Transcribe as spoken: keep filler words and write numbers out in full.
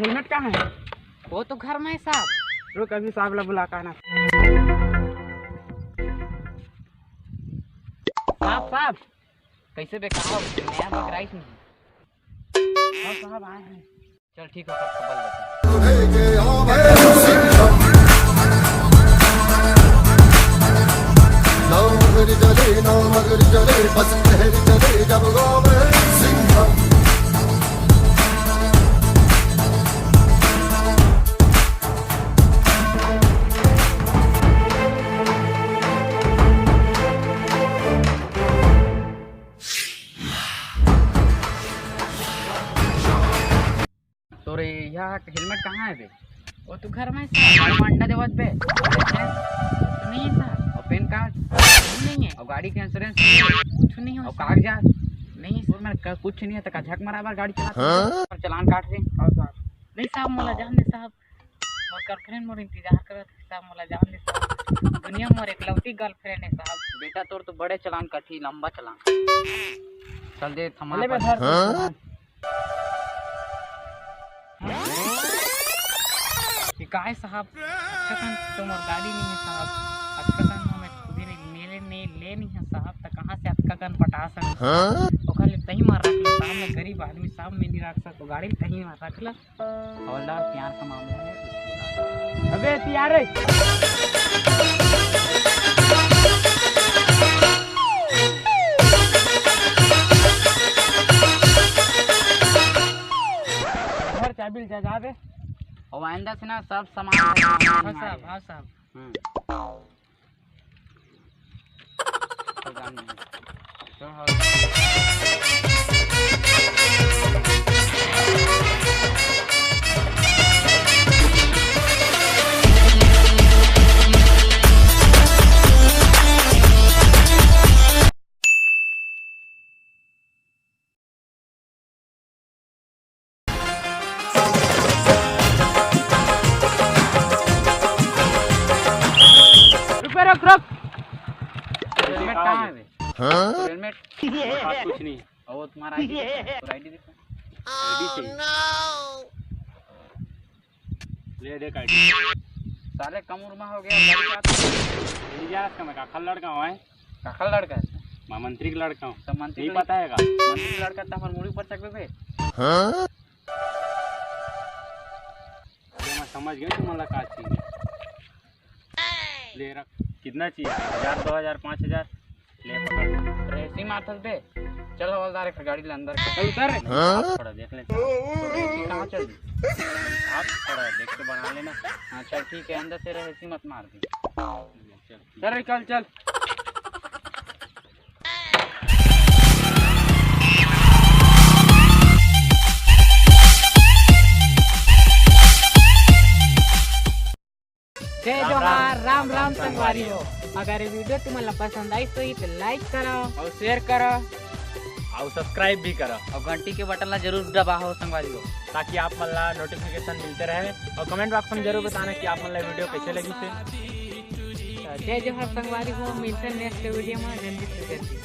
Helmet कहाँ है? वो तो घर में है साहब। रुक, अभी साहब ला बुला के आना। साहब, साहब, कैसे बेकार हो? नया बकराइस नहीं। हाँ साहब, आए हैं। चल ठीक हो, कब खबर लेते हैं। तोर यह हेलमेट कहाँ है बे? वो तो घर में है साहब। घर में अंडा देवत बे। तो नहीं है साहब। और पैन कार्ड? नहीं है। और गाड़ी के इंश्योरेंस? कुछ नहीं हो और साहब। कागजात? नहीं है साहब। मैं क-, कुछ नहीं है तो का झक मरा बार गाड़ी चला? हाँ? और चालान काट रहे। हाँ साहब। नहीं साहब, मोला जान दे साहब। मोर गर्लफ्रेंड मोर इंतजार करत है साहब, मोला जान दे साहब। दुनिया मोर एकलौती गर्लफ्रेंड है साहब। बेटा तोर तो बड़े चालान कटही, लंबा चालान। चल दे थमा ले बे पर। धर। हाँ? ये का है साहब? अतका कन तो मोर गाड़ी नहीं है साहब। अतका कन मैं खुदे ले, ले, ले, ले नहीं है साहब। त कहाँ से अतका कन पटा सकूँ? हाँ? ओकर ले तहीं मार रख ले साहब, मैं गरीब आदमी साहब, मैं नहीं रख सकूँ। गाड़ी तहीं मार रख ले। हवलदार, प्यार का मामला है, उसको बुला। अबे तैयार है। घर चाबी ले जा, जा बे। और आइंदा से ना सब सामान हाँ साहब, हाँ साहब। हम्म। रुक बे, रुक, रुक। हेलमेट कहाँ है बे? हाँ? हेलमेट? मेरे पास कुछ नहीं है। और वो तुम्हारा आईडी दिखा, पूरा आईडी दिखा। आईडी चाहिए। ले देख आईडी। साले कम उम्र में हो गया, गाड़ी चलाता है। नहीं जा रहा मैं, काखल लड़का हूँ, हैं? काखल लड़का है? मैं मंत्री का लड़का हूँ। तो मंत्री नहीं का पता है का? मंत्री का लड़का तो हमारे मुड़ी पर चकबे बे। हाँ? अरे मैं समझ गया तुम वाला का चीज। ले रख। कितना चाहिए? हजार, दो हजार, पाँच हजार? ले पकड़। रेसी मारथस बे। चल हवलदार, एक गाड़ी ले अंदर कर। चल उतर रे। हाँ? थोड़ा देख ले। तो रेसी कहाँ चल रही? आप थोड़ा देख के बना लेना। हाँ चल ठीक है, अंदर से रेसी मत मार दी। चल निकल, चल। जय जोहार, राम राम संगवारी हो। अगर ये वीडियो तुमन ला पसंद आइस होही तो लाइक करो और शेयर करो और सब्सक्राइब भी करो और घंटी के बटन ला जरूर दबाओ संगवारी हो। ताकि आप मन ला नोटिफिकेशन मिलते रहे और कमेंट बॉक्स में जरूर बताना कि आप मन ला वीडियो कैसे लगी से। तो जय जोहार संगवारी हो, मिलते हैं नेक्स्ट वीडियो में जल्दी से जल्दी।